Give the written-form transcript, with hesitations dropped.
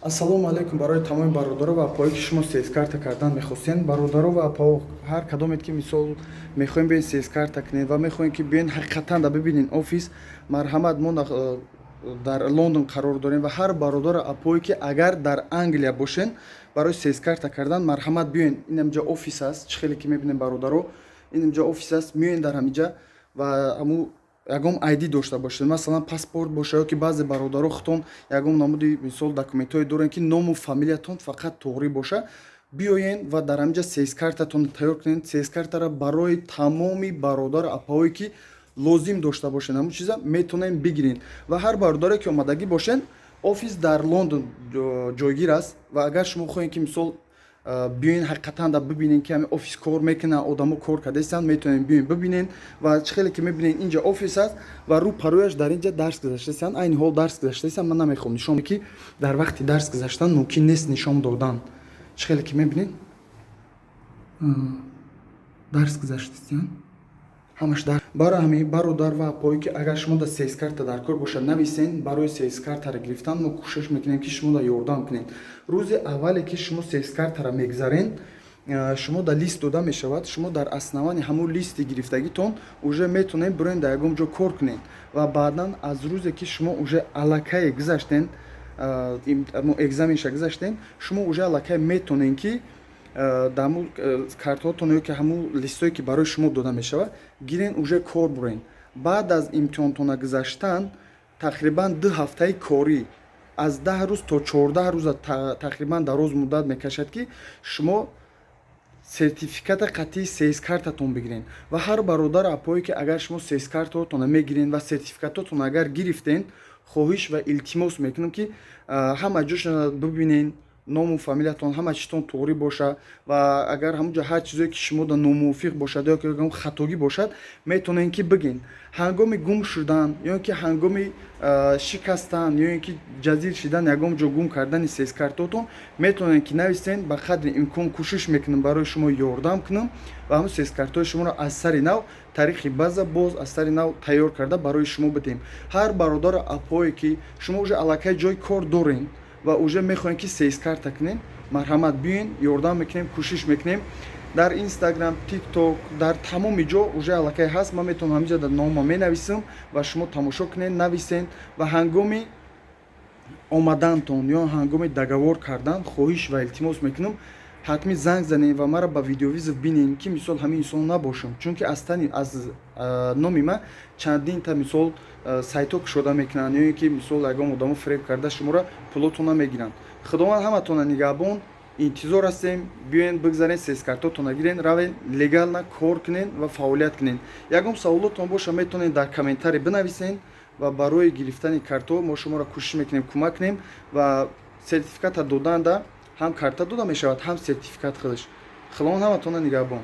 Ассалому алайкум барои тамоми бародаро ва апоҳое, ки шумо CS карта кардан мехостен. Бародаро ва апоҳо, ҳар кадомед, ки мисол мехоҳем биёен CS карта кунед ва мехоҳем, ки биёен ҳақиқатан да бибинен офис, марҳамат, мо дар Лондон қарор дорем. Ва ҳар бародару апое, ки агар дар Англия бошен, барои CS карта кардан марҳамат, биёен. Инамҷа офис аст, чӣ хеле ки мебинем, бародаро, инамҷа офис аст. Меоен дар ҳамиҷа ва ҳамун ягон ID дошта бошед, масалан, паспорт боша ё ки баъзе бародаро худтон ягон намуди, мисол, документҳое дорем, ки ному фамилиятон фақат тоғрӣ боша, биёен ва дар ҳаминҷа CS картатонро тайёр кунед. CS картара барои тамоми бародару апаҳое, ки лозим дошта бошед, ҳамун чиза метавонем бигирен. Ва ҳар бародаре, ки омадагӣ бошен, офис дар Лондон ҷойгир аст. Ва агар шумо хоҳем, ки мисол биёен, ҳақиқатан да бибинен, ки ҳамин офис кор мекунад, одамо кор кардаистанд, метавонем биёен, бибинен. Ва чӣ хеле ки мебинен, инҷа офис аст ва рӯ парояш дар инҷа дарс гузаштаистанд, айни ҳол дарс гузаштаистанд. Ман намехоҳам нишон, ки дар вақти дарс гузаштан мумкин нест нишон додан. Чӣ хеле ки мебинед, дарс гузаштаистанд ҳамаш. Барои ҳамин, бародар ва апое, ки агар шумо да CS карта дар кор бошад, нависен. Барои CS картара гирифтан мо кӯшиш мекунем, ки шумо да ёрдам кунем. Рӯзи аввале, ки шумо CS картара мегзарен, шумо да лист дода мешавад. Шумо дар основании ҳамун листи гирифтагитон уже метавонед бироен, дар ягон ҷо кор кунед. Ва баъдан аз рӯзе, ки шумо уже аллакай гузаштен, экзаменша гузаштен, шумо уже аллакай метавонед, ки дар ҳамун картҳотон ё ки ҳамун листое, ки барои шумо дода мешавад, гирен, уже кор бурен. Баъд аз имтиҳонтона гузаштан тақрибан 2 ҳафтаи корӣ, аз 10 рӯз то 14 рӯза тақрибан дароз муддат мекашад, ки шумо сертификата қатъии CS картатон бигирен. Ва ҳар бародару апое, ки агар шумо CS картаотонро мегирен ва сертификатотонро агар гирифтен, хоҳиш ва илтимос мекунам, ки ҳама ҷошона бибинен, ному фамилиятон, ҳама чизтон туғрӣ боша. Ва агар ҳамунҷо ҳар чизое, ки шумода номувофиқ бошад ё ки хатогӣ бошад, метавонед, ки бигин. Ҳангоми гум шудан ё ки ҳангоми шикастан ё ин ки ҷазир шидан, ягон ҷо гум кардани CS картотон, метавонед, ки нависен. Ба қадри имкон кӯшиш мекунам, барои шумо ёрдам кунам ва ҳамун CS картҳои шуморо аз сари нав, таърихи база боз аз сари нав тайёр карда барои шумо бидиҳем. Ҳар бародару апое, ки шумо уже аллакай ҷои кор дорен ва уже мехоҳем, ки CS карта кунем, марҳамат, биёен, ёрдам мекунем, кӯшиш мекунем. Дар Инстаграм, Тикток, дар тамоми ҷо уже аллакай ҳаст. Ман метавонам ҳаминҷа дар нома менависам ва шумо тамошо кунед, нависен. Ва ҳангоми омадантон ё ҳангоми договор кардан, хоҳиш ва илтимос мекунам, ҳатмӣ занг занед ва маро ба видеовызов бинед, ки мисол ҳамин инсон набошам, чунки аз тани аз номи ман чандинта, мисол, сайтҳо кушода мекунанд ё ин ки, мисол, ягон одамо фиреб карда шуморо пулотона мегиранд. Худованд ҳаматона нигаҳбон. Интизор ҳастем, биёен, бигзарен, CS картотона гирен, равен, легально кор кунен ва фаъолият кунен. Ягон саволотон боша, метавонед дар комментарий бинависен ва барои гирифтани картҳо мо шуморо кӯшиш мекунем кӯмак кунем. Ва сертификата доданда ҳам карта дода мешавад, ҳам сертификат худаш. Худованд ҳаматона нигаҳбон.